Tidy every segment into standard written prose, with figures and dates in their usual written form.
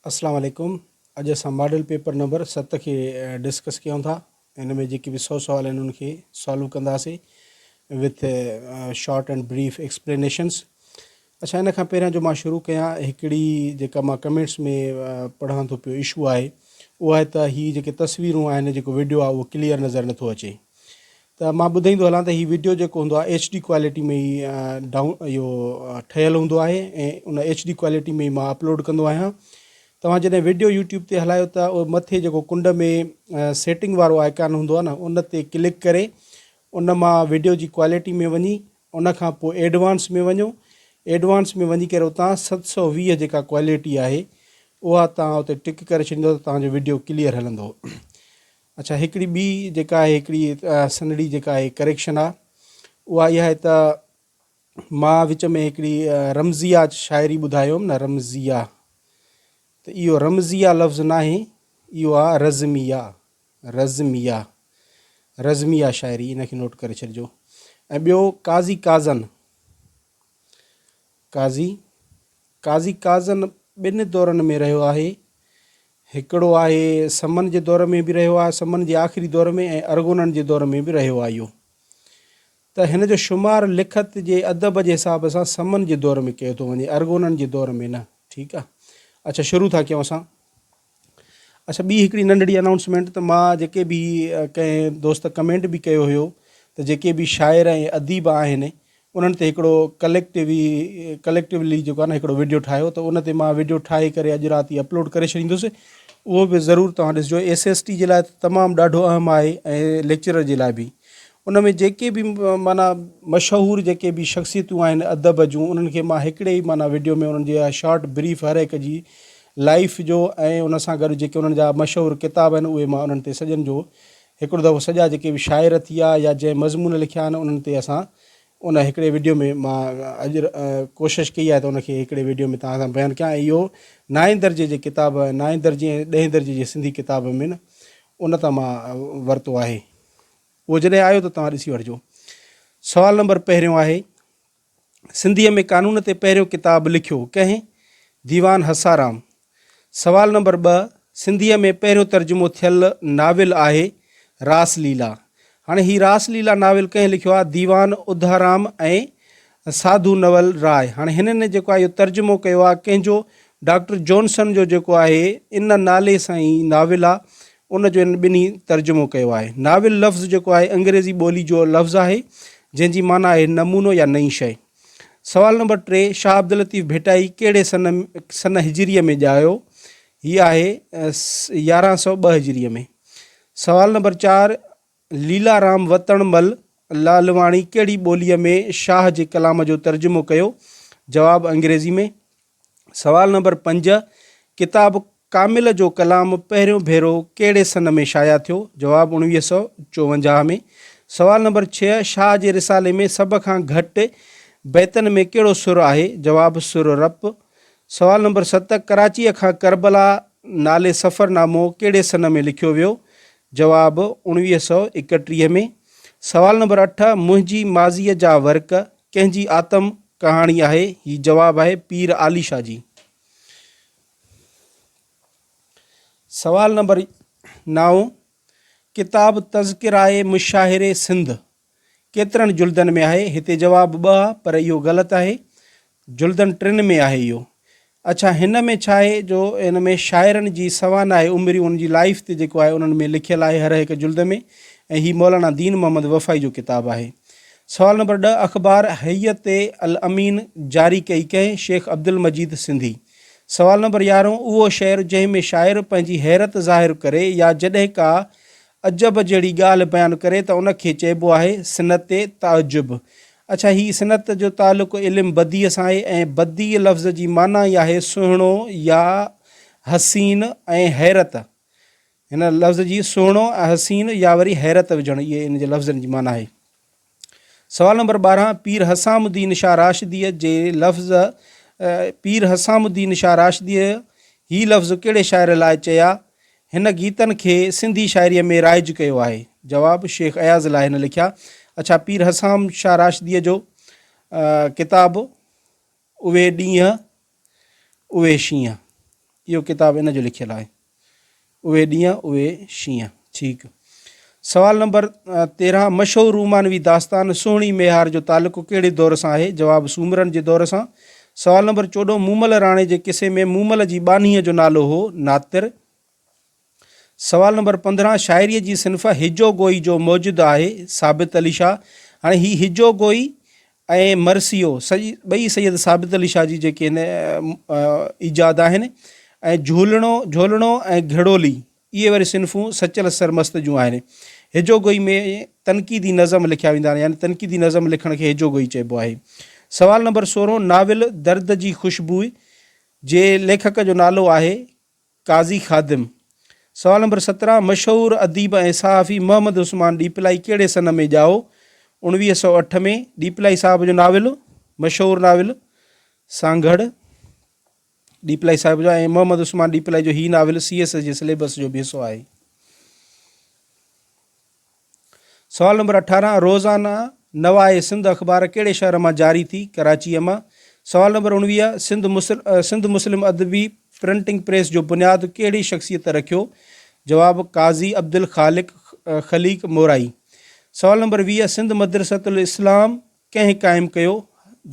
اسلام عليڪم اڄ اسان ماڊل پيپر نمبر 7 کي ڊسڪس ڪيون ٿا ان ۾ جيڪي به 100 سوال آهن ان کي سالو ڪنداسين with short and brief explanations اڇا ان کان پهريان جو مان شروع ڪيان هڪڙي جيڪا مان ڪمينٽس ۾ پڙهان ٿو پيو اشو آهي اهو آهي ته هي جيڪي تصويرون آهن جيڪو ويڊيو آهي اهو ڪليئر نظر نٿو اچي ته مان ٻڌائيندو هلان ته هي وڊيو جيڪو هوندو آهي ايڇ ڊي ڪوالٽي ۾ ئي ڊائون اهو ٺهيل هوندو آهي ۽ ان ايڇ ڊي ڪوالٽي ۾ ئي مان اپلوڊ ڪندو آهيان توهان جڏهن وڊيو يوٽيوب تي هلايو ته اهو مٿي جيڪو ڪنڊ ۾ سيٽنگ وارو آئڪان هوندو آهي نه ان تي ڪلڪ ڪري ان مان وڊيو جي ڪوالٽي ۾ وڃي ان کان پوء ايڊوانس ۾ وڃو ايڊوانس ۾ وڃي ڪري اتان 720 جيڪا ڪوالٽي آهي اها توهان اتي ٽڪ ڪري ڇڏيندو ته توهان جو وڊيو ڪليئر هلندو. اڇا هڪڙي ٻي جيڪا آهي هڪڙي سنهڙي جيڪا آهي ڪريڪشن آ اها اها آهي ته مان وچ ۾ هڪڙي رمزيه شاعري ٻڌايو هيم نه رمزيه ته اهو رمزيه لفظ ناهي اهو آ رزميه رزميه رزميه شاعري ان کي نوٽ ڪري ڇڏجو ۽ ٻيو قاضي قاضن قاضي قاضي قاضن ٻن دورن ۾ رهيو آهي. هڪڙو آهي سمن جي دور ۾ به رهيو آهي، سمن جي آخري دور ۾ ۽ ارغونن جي دور ۾ به رهيو آهي اهو. ته هن جو شمار لکت جي ادب جي حساب سان سمن جي دور ۾ ڪيو ٿو وڃي، ارغونن جي دور ۾ نه. ٺيڪ آهي. اڇا شروع ٿا ڪيون اسان. اڇا ٻي هڪڙي ننڍڙي انائونسمينٽ ته مان جيڪي به ڪنهن دوست ڪمينٽ به ڪيو هيو ته جيڪي به شاعر ۽ اديب آهن انهن تي هڪڙو ڪليڪٽوي ڪليڪٽولي جيڪو آهي نه هڪڙو وڊيو ٺاهيو ته ان تي مان وڊيو ٺاهي ڪري اڄ رات ئي اپلوڊ ڪري ڇڏيندس اهو به ضرور توهان ڏسجو ايس ايس ٽي جي لاء ته تمام ڏاڍو اهم آهي ۽ ليڪچرر جي لاء به ان ۾ جيڪي به معنيٰ مشهور جيڪي به شخصيتون آهن ادب جون انهن کي مان هڪڙي ئي معنيٰ وڊيو ۾ انهن جي شارٽ بريف هر هڪ جي لائيف جو ۽ ان سان گڏ جيڪي انهن جا مشهور ڪتاب آهن اهي مان انهن تي سڄن جو هڪڙو دفعو سڄا جيڪي به شاعر ٿي ويا يا جنهن مضمون لکيا آهن انهن تي اسان ان هڪڙي وڊيو ۾ مان اڄ ڪوشش ڪئي آهي ته ان کي هڪڙي وڊيو ۾ توهان سان بيان ڪيان ۽ اهو نائين درجي جي ڪتاب نائين درجي ۽ ڏهين درجي جي سنڌي ڪتاب ۾ نه ان تان مان ورتو آهي اهو جڏهن آيو ته توهان ڏسي وٺجو سوال نمبر پهريون آهي سنڌيء ۾ قانون تي پهريون ڪتاب لکيو ڪنهن؟ ديوان هسارام. سوال نمبر 2، سنڌيء ۾ پهريون ترجمو ٿيل ناول آهي راس ليلا. هاڻي هي راس ليلا ناول ڪنهن لکيو آهي؟ ديوان اڌارام ۽ ساڌو نول راء. هاڻي هنن جيڪو آهي اهو ترجمو ڪيو آهي ڪنهن جو؟ ڊاڪٽر جونسن جو جيڪو آهي ان نالي سان ئي ناول آهي ان جو انهن ٻنهي ترجمو ڪيو آهي. ناول لفظ جيڪو آهي انگريزي ٻولي جو لفظ آهي، جنهن جي معنيٰ آهي نمونو يا نئين شيء. سوال نمبر 3، شاهه عبداللطيف ڀٽائي ڪهڙي سن سن هجريء ۾ ڄايو؟ هي آهي 1102 هجريء ۾. سوال نمبر 4، ليلا رام وتڻ مل لالواڻي ڪهڙي ٻوليء ۾ شاهه جي ڪلام جو ترجمو ڪيو؟ جواب، انگريزي ۾. سوال نمبر 5، ڪتاب ڪامل جو ڪلام پهريون ڀيرو ڪهڙي سن ۾ شايع ٿيو؟ جواب 1954 ۾. سوال نمبر 6، شاهه جي رسالي ۾ سڀ کان گهٽ بيتن ۾ ڪهڙو سر آهي؟ جواب سر رپ. سوال نمبر 7، ڪراچيء کان ڪربلا نالي سفرنامو ڪهڙي سن ۾ لکيو ويو؟ جواب 1931 ۾. سوال نمبر 8، منهنجي ماضيء جا ورق ڪنهن جي آتم ڪهاڻي آهي؟ هي جواب آهي پير عالي شاهه جي. سوال نمبر 9، ڪتاب تذڪرائي مشاهير سنڌ ڪيترن جلدن ۾ آهي؟ هتي جواب ٻه آ پر اهو غلط آهي. جلدن ٽن ۾ آهي اهو. اڇا هن ۾ ڇا آهي جو هن ۾ شاعرن جي سوانح عمري انهن جي لائيف تي جيڪو آهي انهن ۾ لکيل آهي هر هڪ جلد ۾ ۽ هي مولانا دين محمد وفائي جو ڪتاب آهي. سوال نمبر 10 اخبار هيئت الامين جاري ڪئي ڪنهن؟ شيخ عبدالمجيد سنڌي. سوال نمبر 11 اهو شعر جنهن ۾ شاعر پنهنجي حيرت ظاهر ڪري يا جڏهن ڪا عجب جهڙي ڳالهه بيان ڪري ته ان کي چئبو آهي صنعت تعجب. اڇا هي صنعت جو تعلق علم بديع سان آهي ۽ بديع لفظ جي معنيٰ ئي آهي سهڻو يا حسين ۽ حيرت. هن لفظ جي سهڻو ۽ حسين يا وري حيرت وجهڻ اهي ان جي لفظن جي معنيٰ آهي. سوال نمبر 12 پير حسام الدين شاهه راشديء جي لفظ پير حسام الدين شاهه راشديء هي لفظ ڪهڙي شاعر لاء چيا؟ هن گيتن کي سنڌي شاعريء ۾ رائج ڪيو آهي. جواب، شيخ اياز لاء هن لکيا. اڇا پير حسام شاهه راشديء جو ڪتاب اهي ڏينهن اهي شينهن. اهو ڪتاب ان جو لکيل آهي. اهي ڏينهن اهي شينهن. ٺيڪ. سوال نمبر 13 مشهور رومانوي داستان سهڻي ميهار جو تعلق ڪهڙي دور سان آهي؟ جواب سومرن جي دور سان. سوال نمبر 14 مومل راڻي جي قصي ۾ مومل جي ٻانهيء جو نالو هو ناتر. سوال نمبر 15 شاعريء جي صنف هجو گوئي جو موجد آهي ثابت علي شاهه. هاڻي هي هجو گوئي ۽ مرثيو ٻئي سيد ثابت علي شاهه جي جيڪي هن ايجاد آهن ۽ جهولڻو جهولڻو ۽ گهڙولي اهي وري صنفون سچل سرمست جون آهن. هجو گوئي ۾ تنقيدي نظم لکيا ويندا آهن يعني تنقيدي نظم لکڻ کي هجو گوئي چئبو آهي. سوال نمبر 16 ناول درد جي خوشبوء جي ليکڪ جو نالو آهي قاضي خادم. سوال نمبر 17 مشهور اديب ۽ صحافي محمد عثمان ڏيپلائي ڪهڙي سن ۾ ڄائو؟ 1908 ۾. ڏيپلائي صاحب جو ناول مشهور ناول سانگهڙ ڏيپلائي صاحب جو ۽ محمد عثمان ڏيپلائي جو هي ناول سي ايس ايس جي سليبس جو به حصو آهي. سوال نمبر 18 روزانه نواء سنڌ اخبار ڪهڙي شهر مان جاري ٿي؟ ڪراچيء مان. سوال نمبر 19 سنڌ سنڌ مسلم ادبي پرنٽنگ پريس جو بنياد ڪهڙي شخصيت رکيو؟ جواب قاضي عبدالخالق خليق مورائي. سوال نمبر 20 سنڌ مدرسة الاسلام ڪنهن قائم ڪيو؟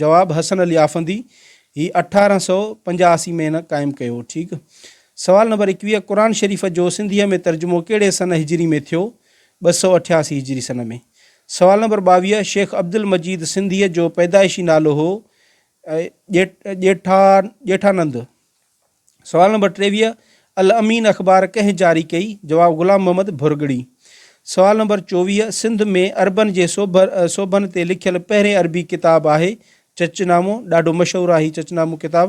جواب، حسن علي آفندي. هي 1885 ۾ هن قائم ڪيو. ٺيڪ. سوال نمبر 21 قرآن شريف جو سنڌيء ۾ ترجمو ڪهڙي سن هجري ۾ ٿيو؟ 288 هجري سن ۾. سوال نمبر 22 شيخ عبدالمجيد سنڌيء جو پيدائشي نالو هو ڄيٺانند. سوال نمبر 23 الامين اخبار ڪنهن جاري ڪئي؟ جواب غلام محمد ڀرڳڙي. سوال نمبر 24 سنڌ ۾ عربن جي سوڀن تي لکيل پهرين عربي ڪتاب آهي چچ نامو. ڏاڍو مشهور آهي هي چچ نامو ڪتاب.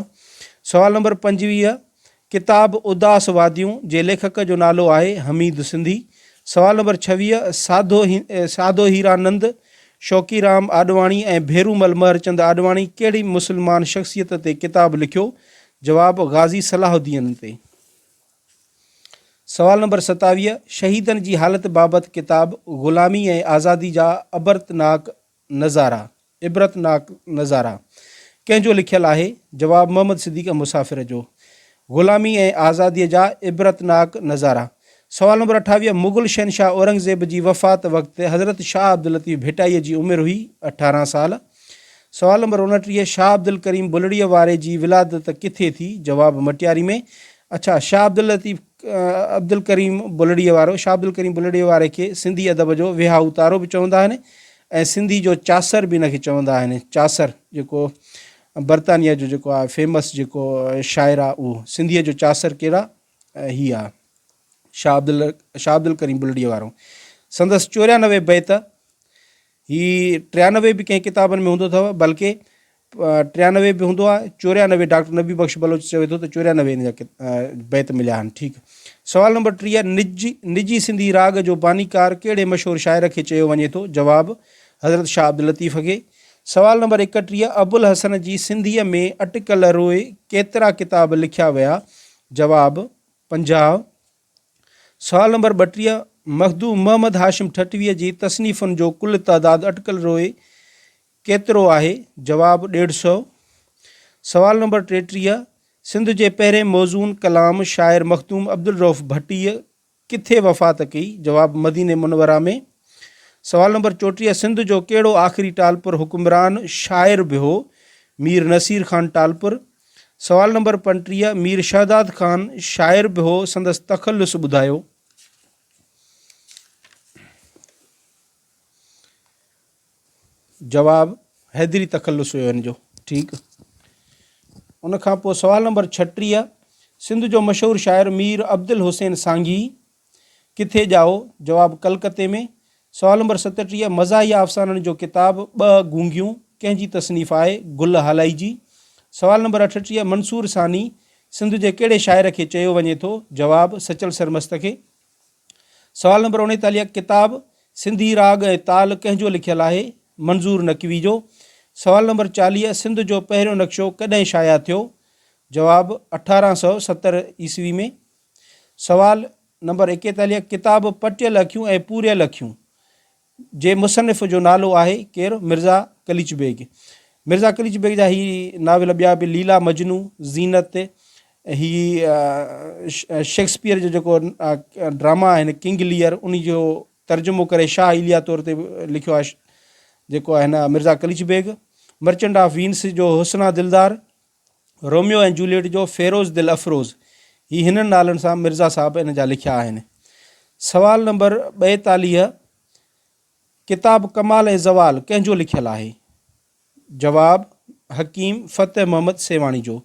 سوال نمبر 25 ڪتاب اداس واديون جي ليکڪ جو نالو آهي حميد سنڌي. سوال نمبر 26 ساڌو هيرانند شوقيرام آڏواڻي ۽ ڀيرومل مهرچند آڏواڻي ڪهڙي مسلمان شخصيت تي ڪتاب لکيو؟ جواب، غازي صلاح الدين تي. سوال نمبر 27 شهيدن جي حالت بابت ڪتاب غلامي ۽ آزادي جا عبرتناڪ نظارا، عبرتناڪ نظارا، ڪنهن جو لکيل آهي؟ جواب، محمد صديق مسافر جو. غلامي ۽ آزاديء جا عبرتناڪ نظارا. سوال نمبر 28 مغل شهنشاهه اورنگزيب جي وفات وقت حضرت شاهه عبداللطيف ڀٽائيء جي عمر هئي 18 سال. سوال نمبر 29 شاهه عبدالڪريم بلڙيء واري جي ولادت ڪٿي ٿي؟ جواب مٽياري ۾. اڇا شاهه عبداللطيف عبدالڪريم بلڙيء وارو شاهه عبدالڪريم بلڙيء واري کي سنڌي ادب جو وهائو تارو به چوندا آهن ۽ سنڌي جو چاسر به ان کي چوندا آهن. چاسر جيڪو برطانيه جو جيڪو آهي فيمس جيڪو شاعر آهي اهو سنڌيء جو چاسر ڪير آهي؟ هي آهي شاهه عبدال شاهه عبدالڪريم بلڙيء وارو. سندس 94 بيت هي 93 به ڪنهن ڪتابن ۾ هوندو اٿو بلڪه 93 به هوندو آهي 94 ڊاڪٽر نبي بخش بلوچ چوي ٿو ته 94 هن جا بيت مليا آهن. ٺيڪ. سوال نمبر 30 نجي نجي سنڌي راڳ جو بانيڪار ڪهڙي مشهور شاعر کي چيو وڃي ٿو؟ جواب حضرت شاهه عبداللطيف کي. سوال نمبر 31 ابوالحسن جي سنڌيء ۾ اٽڪل روء ڪيترا ڪتاب لکيا ويا؟ جواب 50. سوال نمبر 32 مخدوم محمد هاشم ٺٽويء جي تصنيفن جو ڪل تعداد اٽڪل روء ڪيترو آهي؟ جواب ڏيڍ سئو. سوال نمبر 33 سنڌ جي پهرين موزون ڪلام شاعر مخدوم عبدالرؤف ڀٽيء ڪٿي وفات ڪئي؟ جواب مديني منوره ۾. سوال نمبر 34 سنڌ جو ڪهڙو آخري ٽالپر حڪمران شاعر به هو؟ مير نصير خان ٽالپر. سوال نمبر 35 مير شهداد خان شاعر به هو سندس تخلص ٻڌايو؟ جواب، حيدري تخلص هيو هن جو. ٺيڪ. ان کان پوء سوال نمبر 36 سنڌ جو مشهور شاعر مير عبدالحسين سانگي ڪٿي ڄائو؟ جواب، ڪلڪتي ۾. سوال نمبر 37 مزاحيه افسانن جو ڪتاب ٻه گونگيون ڪنهن جي تصنيف آهي؟ گل هالائي جي. سوال نمبر 38 منصور ثاني سنڌ جي ڪهڙي شاعر کي چيو وڃي ٿو؟ جواب، سچل سرمست کي. سوال نمبر 39 ڪتاب سنڌي راڳ ۽ تال ڪنهن جو لکيل آهي؟ منظور نقوي جو. سوال نمبر 40 سنڌ جو پهريون نقشو ڪڏهن شايع ٿيو؟ جواب، 1870 عيسوي ۾. سوال نمبر 41 ڪتاب پٽيل اکيون ۽ پوريل اکيون جي مصنف جو نالو آهي ڪير؟ مرزا قليچ بيگ. مرزا قليچ بيگ جا هي ناول ٻيا به ليلا مجنون، زينت هي شيڪسپيئر جو جيڪو ڊراما آهن ڪنگ ليئر ان جو ترجمو ڪري شاهه ايليا طور تي لکيو آهي جيڪو آهي هن Mirza Qalich Beg, merchant of Venice جو حسنا دلدار، روميو ۽ جوليٽ جو فيروز دل افروز، هي هنن نالن سان مرزا صاحب ان جا لکيا آهن. سوال نمبر 42 ڪتاب ڪمال ۽ زوال ڪنهن جو لکيل آهي؟ جواب، حڪيم فتح محمد سيوهاڻي جو.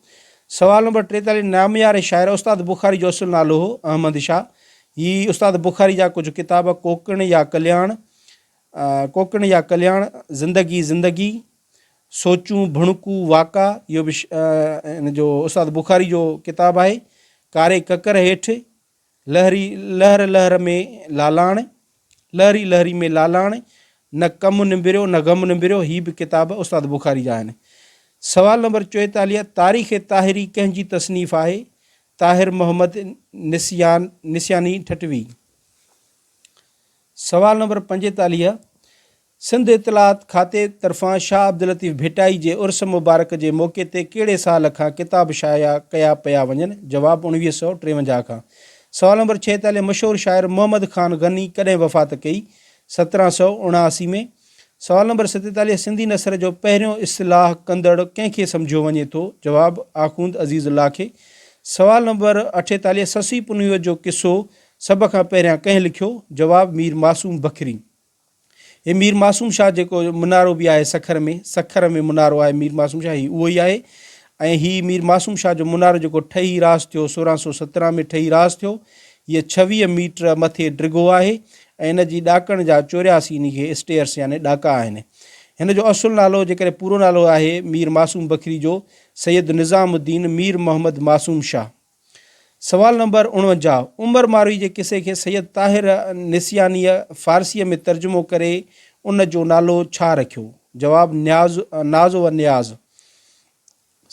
سوال نمبر 43 نامياري شاعر استاد بخاري جو اصل نالو هو احمد شاهه. هي استاد بخاري جا ڪجهه ڪتاب ڪوڪڻ يا ڪلياڻ، ڪوڪڻ يا ڪلياڻ، زندگي زندگي، سوچون ڀڻڪو واڪا اهو به هن جو استاد بخاري جو ڪتاب آهي. ڪاري ڪڪر هيٺ، لهري لهر لهر ۾ لالاڻ، لهري لهري ۾ لالاڻ، نه ڪم نبريو نه غم نبريو هي به ڪتاب استاد بخاري جا آهن. سوال نمبر 44 تاريخ طاهري ڪنهن جي تصنيف آهي؟ طاهر محمد نسيان نسياني ٺٽوي. سوال نمبر 45 سنڌ اطلاعات کاتي طرفان شاهه عبداللطيف ڀٽائي جي عرس مبارڪ جي موقعي تي ڪهڙي سال کان ڪتاب شايع ڪيا پيا وڃن؟ جواب، 1953 کان. سوال نمبر 46 مشهور شاعر محمد خان غني ڪڏهن وفات ڪئي؟ 1779 ۾. سوال نمبر 47 سنڌي نثر جو پهريون اصلاح ڪندڙ ڪنهن کي سمجهيو وڃي ٿو؟ جواب، آخوند عزيز الله کي. سوال نمبر 48 سسئي پنهور جو قصو سڀ کان پهريان ڪنهن لکيو؟ جواب، مير معصوم بکري. هي مير معصوم شاهه جيڪو منارو به آهي سکر ۾ سکر ۾ منارو آهي مير معصوم شاهه هي اهو ئي آهي ۽ هي مير معصوم شاهه جو منارو جيڪو ٺهي راس ٿيو 1617 ۾ ٺهي راس ٿيو هيء 26 ميٽر مٿي ڊگهو آهي ۽ ان جي ڏاڪڻ جا 84 ان کي اسٽيئرس يعني ڏاڪا آهن هن جو اصل نالو جيڪڏهن پورو نالو آهي مير معصوم بکري جو سيد نظام الدين مير محمد معصوم شاهه. سوال نمبر 49، عمر ماروي جي قصي کي سيد طاهر نسيانيء فارسيء ۾ ترجمو ڪري ان جو نالو ڇا رکيو؟ جواب، نياز، ناز و نياز.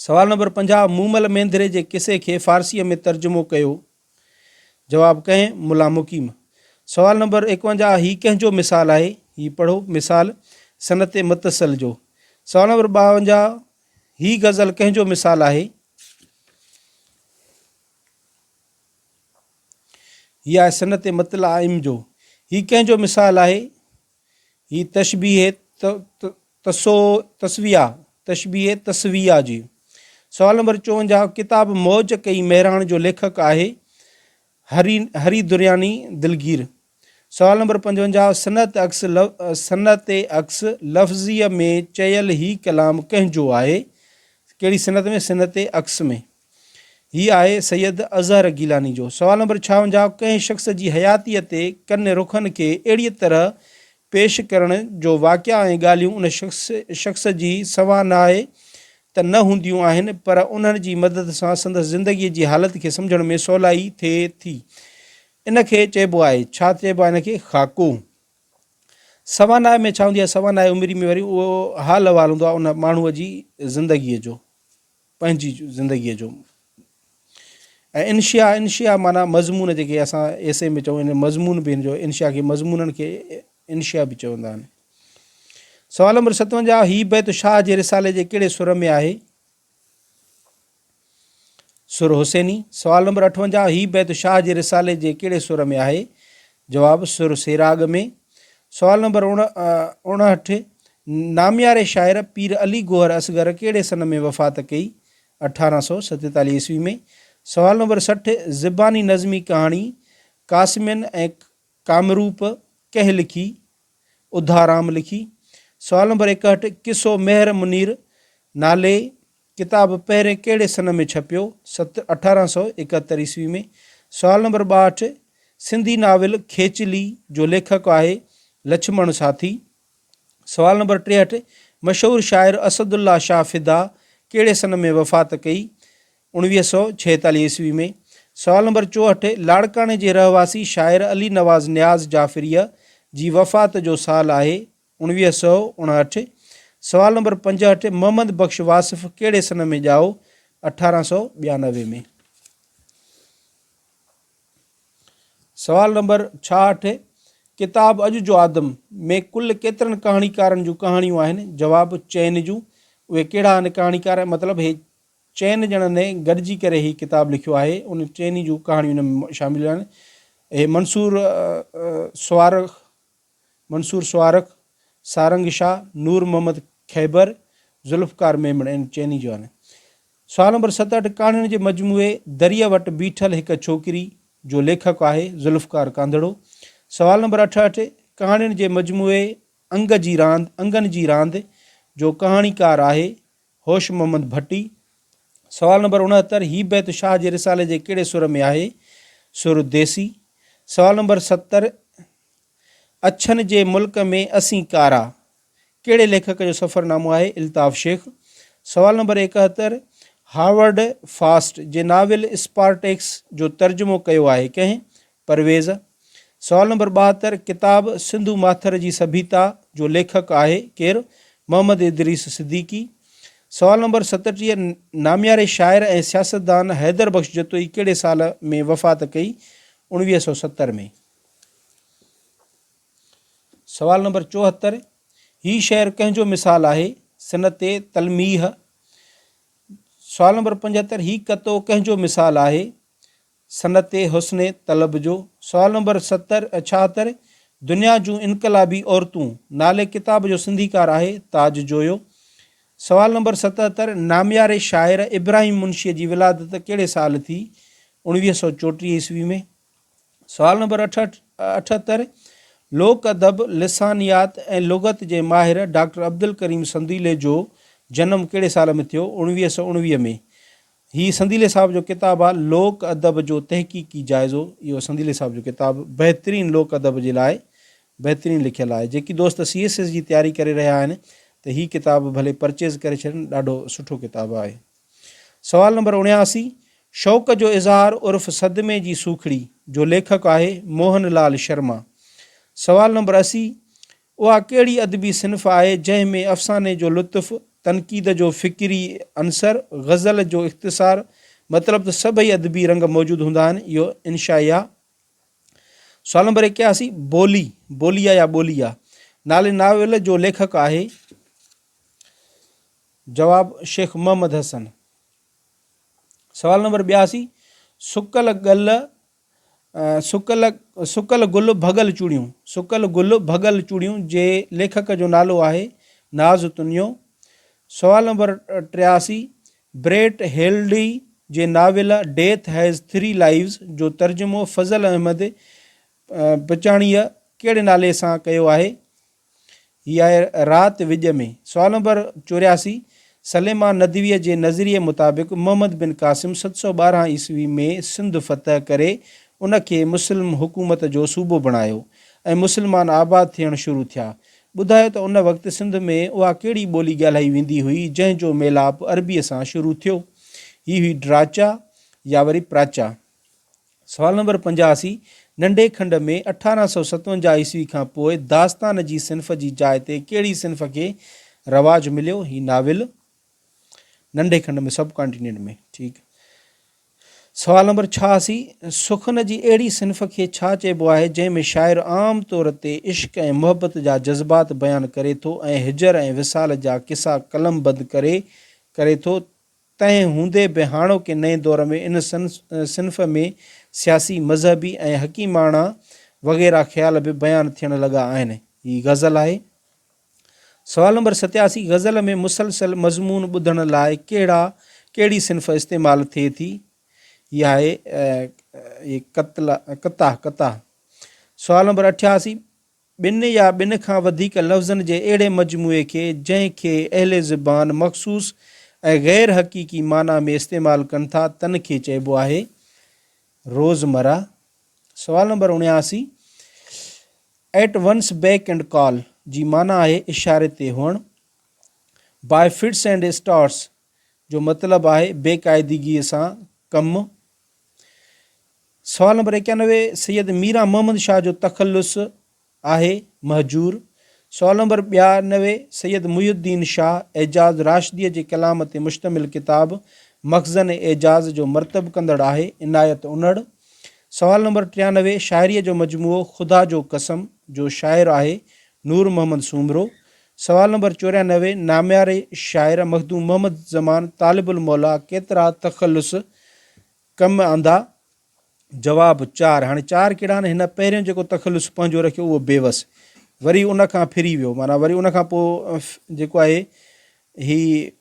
سوال نمبر 50، مومل مينڌري جي قصي کي فارسيء ۾ ترجمو ڪيو؟ جواب، ڪنهن؟ ملا مقيم. سوال نمبر 51، هي ڪنهن جو مثال آهي؟ هي پڙهو، مثال صنعت متصل جو. سوال نمبر 52، هي غزل ڪنهن جو مثال آهي؟ هي آهي صنعت مطلع عم جو. هي ڪنهن جو مثال آهي؟ هي تشبيهه تسويه، تشبيهه تسويه جي. سوال نمبر 54، ڪتاب موج ڪئي مهراڻ جو ليکڪ آهي؟ هري هري درياني دلگير. سوال نمبر 55، صنعت عڪس صنعت عڪس لفظيء ۾ چيل هي ڪلام ڪنهن جو آهي؟ ڪهڙي صنعت ۾ صنعت عڪس ۾. هي آهي سيد اظهر گيلاني جو. سوال نمبر 56، ڪنهن شخص جي حياتيء تي ڪن رخن کي اهڙيء طرح پيش ڪرڻ جو واقعا ۽ ڳالهيون ان شخص شخص جي سوانح ته نه هونديون آهن پر انهن جي مدد سان سندس زندگيء جي حالت کي سمجهڻ ۾ سولائي ٿئي ٿي. ان کي چئبو آهي، ڇا چئبو آهي ان کي؟ خاڪو. سوانح ۾ ڇا هوندي آهي؟ سوانح عمري ۾ وري اهو حال احوال هوندو آهي ان ماڻهوء جي زندگيء جو، پنهنجي زندگيء جو. ۽ انشيا، انشيا معنيٰ مضمون جيڪي اسان ايسي ۾ چئون ان مضمون به هن جو انشيا کي مضمونن کي انشيا به چوندا آهن. سوال نمبر 57، هي بيت شاهه جي رسالي جي ڪهڙي سر ۾ آهي؟ سر حسيني. سوال نمبر 58، هي بيت شاهه جي رسالي جي ڪهڙي سر ۾ آهي؟ جواب، سر سيراڳ ۾. سوال نمبر 59، نامياري شاعر پير علي گوهر اصغر ڪهڙي سن ۾ وفات ڪئي؟ 1847 عيسوي ۾. سوال نمبر 60، زباني نظمي ڪهاڻي قاسمين ۽ ڪامروپ ڪنهن لکي؟ اڌارام لکي. سوال نمبر 61، قصو مهر منير نالي ڪتاب پهرين ڪهڙي سن ۾ ڇپيو؟ 1871 عيسوي ۾. سوال نمبر 62، سنڌي ناول کيچلي جو ليکڪ آهي لڇمڻ ساٿي. سوال نمبر 63، مشهور شاعر اسد الله شاهه فدا ڪهڙي سن ۾ وفات ڪئي؟ 1946 عيسوي ۾. سوال نمبر 64، لاڙڪاڻي جي رهواسي شاعر علي نواز نياز جعفريء جي وفات جو سال آهي؟ 1959. سوال نمبر 65، محمد بخش واصف ڪهڙي سن ۾ ڄائو؟ 1892 ۾. سوال نمبر 66، ڪتاب اڄ جو آدم ۾ ڪل ڪيترن ڪهاڻيڪارن جون ڪهاڻيون آهن؟ جواب، چئن جون. اهي ڪهڙا آهن ڪهاڻيڪار؟ مطلب هي چئن ڄڻن گڏجي ڪري هي ڪتاب لکيو آهي. انهن چئني جون ڪهاڻيون ان ۾ شامل آهن. اهي منصور سوارخ، منصور سوارخ، سارنگ شاهه، نور محمد خيبر، ذوالفقار ميمڻ انهن چئني جو آهن. سوال نمبر 67 ڪهاڻين جي مجموعي دريء وٽ بيٺل هڪ ڇوڪري جو ليکڪ آهي ذوالفقار ڪانڌڙو. سوال نمبر 68 ڪهاڻين جي مجموعي انگ جي راند، انگن جي راند، جو ڪهاڻيڪار آهي هوش محمد ڀٽي. سوال نمبر 69 هي بيت شاهه جي رسالي جي ڪهڙي سر ۾ آهي؟ سر ديسي. سوال نمبر 70 اڇن جي ملڪ ۾ اسين ڪارا ڪهڙي ليکڪ جو سفرنامو آهي؟ الطاف شيخ. سوال نمبر 71 هارورڊ فاسٽ جي ناول اسپارٽيڪس جو ترجمو ڪيو آهي ڪنهن؟ پرويز. سوال نمبر 72 ڪتاب سنڌو ماٿر جي سڀيتا جو ليکڪ آهي ڪير؟ محمد ادريس صديقي. سوال نمبر 37 نامياري شاعر ۽ سياستدان حيدر بخش جتوئي ڪهڙي سال ۾ وفات ڪئي؟ 1970 ۾. سوال نمبر 74 هي شعر ڪنهن جو مثال آهي؟ صنعت تلميح. سوال نمبر 75 هي قطعو ڪنهن جو مثال آهي؟ صنعت حسن طلب جو. سوال نمبر 70 76 دنيا جون انقلابي عورتون نالي ڪتاب جو سنڌيڪار آهي تاج جويو. سوال نمبر 77 نامياري شاعر ابراهيم منشيء جي ولادت ڪهڙي سال ٿي؟ 1934 عيسوي ۾. سوال نمبر 78 لوڪ ادب، لسانيات ۽ لغت جي ماهر ڊاڪٽر عبدالڪريم سنديلي جو جنم ڪهڙي سال ۾ ٿيو؟ 1919 ۾. هي سنديلي صاحب جو ڪتاب آ لوڪ ادب جو تحقيقي جائزو اهو سنديلي صاحب جو ڪتاب بهترين لوڪ ادب جي لاء بهترين لکيل آهي جيڪي دوست سي ايس ايس جي تياري ڪري رهيا آهن ته هي ڪتاب ڀلي پرچيز ڪري ڇڏن ڏاڍو سٺو ڪتاب آهي. سوال نمبر 79 شوق جو اظهار عرف صدمي جي سوکڙي جو ليکڪ آهي موهن لال شرما. سوال نمبر 80 اها ڪهڙي ادبي صنف آهي جنهن ۾ افساني جو لطف، تنقيد جو فڪري عنصر، غزل جو اختصار مطلب ته سڀئي ادبي رنگ موجود هوندا آهن، اهو انشائيه. سوال نمبر 81 بولي، بوليا يا ٻوليا، نالي ناول جو ليکڪ آهي؟ جواب، شيخ محمد حسن. سوال نمبر 82 سڪل گل سڪل سڪل گل ڀڳل چوڙيون، سڪل گل ڀڳل چوڙيون جي ليکڪ جو نالو آهي ناز تنيو. سوال نمبر 83 بريٽ هيلڊي جي novel death has three lives جو ترجمو فضل احمد پچاڻيء ڪهڙي نالي سان ڪيو آهي؟ هي آهي رات وڄ ۾. سوال نمبر 84، سليمان ندويء جي نظريي مطابق محمد بن قاسم 712 عيسوي ۾ سنڌ فتح ڪري ان کي مسلم حڪومت جو صوبو بڻايو ۽ مسلمان آباد ٿيڻ شروع ٿيا. ٻڌايو ته ان وقت سنڌ ۾ اها ڪهڙي ٻولي ڳالهائي ويندي هئي جنهن جو ميلاپ عربيء سان شروع ٿيو؟ هي هئي ڊراچا يا وري پراچا. سوال نمبر 85، ننڍي کنڊ ۾ 1857 عيسوي کان پوء داستان جي صنف جي جاء تي ڪهڙي صنف کي رواج مليو؟ هي ناول ننڍي کنڊ ۾ سب ڪانٽيننٽ ۾، ٺيڪ. سوال نمبر 86، سخن جي اهڙي صنف کي ڇا چئبو آهي جنهن ۾ شاعر عام طور تي عشق ۽ محبت جا جذبات بيان ڪري ٿو ۽ هجر ۽ وصال جا قصا قلمبند ڪري ڪري ٿو تنهن هوندي به هاڻوڪي نئين دور ۾ ان صنف ۾ سياسي، مذهبي ۽ حڪيماڻا وغيره خيال به بيان ٿيڻ لڳا آهن. هي غزل آهي. سوال نمبر 87 غزل ۾ مسلسل مضمون ٻڌڻ لاء ڪهڙا ڪهڙي صنف استعمال ٿئي ٿي؟ هي آهي قتل قطع قطع. سوال نمبر 88 ٻن يا ٻن کان وڌيڪ لفظن جي اهڙي مجموعي کي، جنهن کي اهل زبان مخصوص ۽ غير حقيقي معنيٰ ۾ استعمال ڪن ٿا، تن کي چئبو آهي روزمره. سوال number 79، At one's beck and call جي معنيٰ آهي اشاري تي هئڻ. By fits and starts جو مطلب آهي بي قاعدگيء سان ڪم. سوال نمبر 91 سيد ميران محمد شاهه جو تخلص آهي مهجور. سوال نمبر 92 سيد محي الدين شاهه اعجاز راشديء جي ڪلام تي مشتمل ڪتاب مخزن اعجاز جو مرتب ڪندڙ آهي عنايت انڙ. سوال نمبر 93 شاعريء جو مجموعو خدا جو قسم جو شاعر آهي نور محمد سومرو. سوال نمبر 94، نامياري شاعر مخدوم محمد زمان طالب الموليٰ ڪيترا تخلص ڪم آندا؟ جواب، چار. هاڻي چار ڪهڙا آهن؟ هن پهريون جيڪو تخلص پنهنجو رکيو اهو بيوس، وري ان کان ڦري ويو، معنيٰ وري ان کان پوء جيڪو آهي هي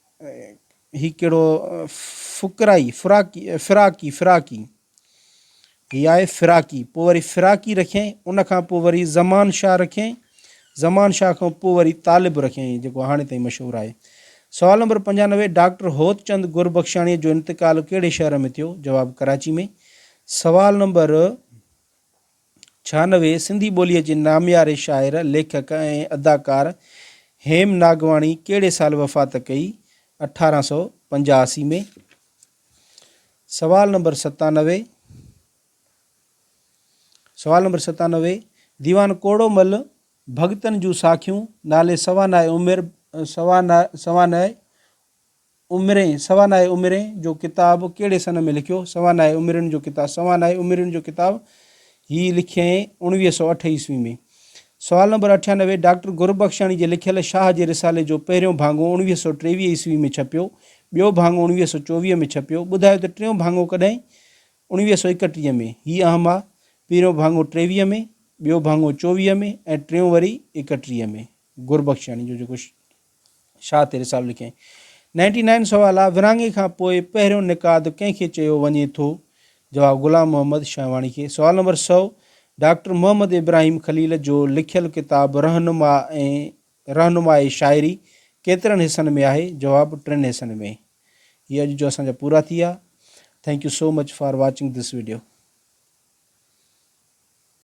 هي ڪهڙو فقرائي، فراقي، فراقي، فراقي، هي آهي فراقي، پوء وري فراقي رکيائين، ان کان پوء وري زمان شاهه رکيائين، زمان شاهه کان پوء وري طالب رکيائين جيڪو هاڻي تائين مشهور آهي. سوال نمبر 95 ڊاڪٽر هوتچند گربخشاڻيء جو انتقال ڪهڙي شهر ۾ ٿيو؟ جواب ڪراچي ۾. سوال نمبر 96 سنڌي ٻوليء جي نامياري شاعر، ليکڪ ۽ اداڪار هيم ناگواڻي ڪهڙي سال وفات ڪئي؟ 1885 ۾. سوال نمبر 97. سوال نمبر 97، ديوان ڪوڙو مل ڀڳتن جون ساکيون نالي سوانح عمر سوانح عمرين سوانح عمرين جو ڪتاب ڪهڙي سن ۾ لکيو؟ سوانح عمرين جو ڪتاب سوانح عمرين جو ڪتاب هي لکيائين 1908 عيسوي ۾. سوال نمبر 98، ڊاڪٽر گربخشاڻي جي لکيل شاهه جي رسالي جو پهريون ڀاڱو 1923 عيسوي ۾ ڇپيو، ٻيو ڀاڱو 1924 ۾ ڇپيو، ٻڌايو ته ٽيون ڀاڱو ڪڏهن 1931 ۾، هي اهم آ، پهريون ڀاڱو 23 ۾، ٻيو ڀاڱو 24 ۾ ۽ ٽيون وري 31 ۾، گربخشاڻي جو جيڪو شاهه تي رسالو لکيائين. نائنٽي نائن سوال آ، ورهاڱي کان پوء پهريون نقاد ڪنهن کي چيو وڃي ٿو؟ جواب، غلام محمد شاهواڻي کي. سوال نمبر 100، ڊاڪٽر محمد ابراهيم خليل جو لکيل ڪتاب رهنما ۽ رهنماء شاعري ڪيترن حصن ۾ آهي؟ جواب، ٽن حصن ۾. هي اڄ جو اسان جا پورا ٿي ويا. Thank you so much for watching this video.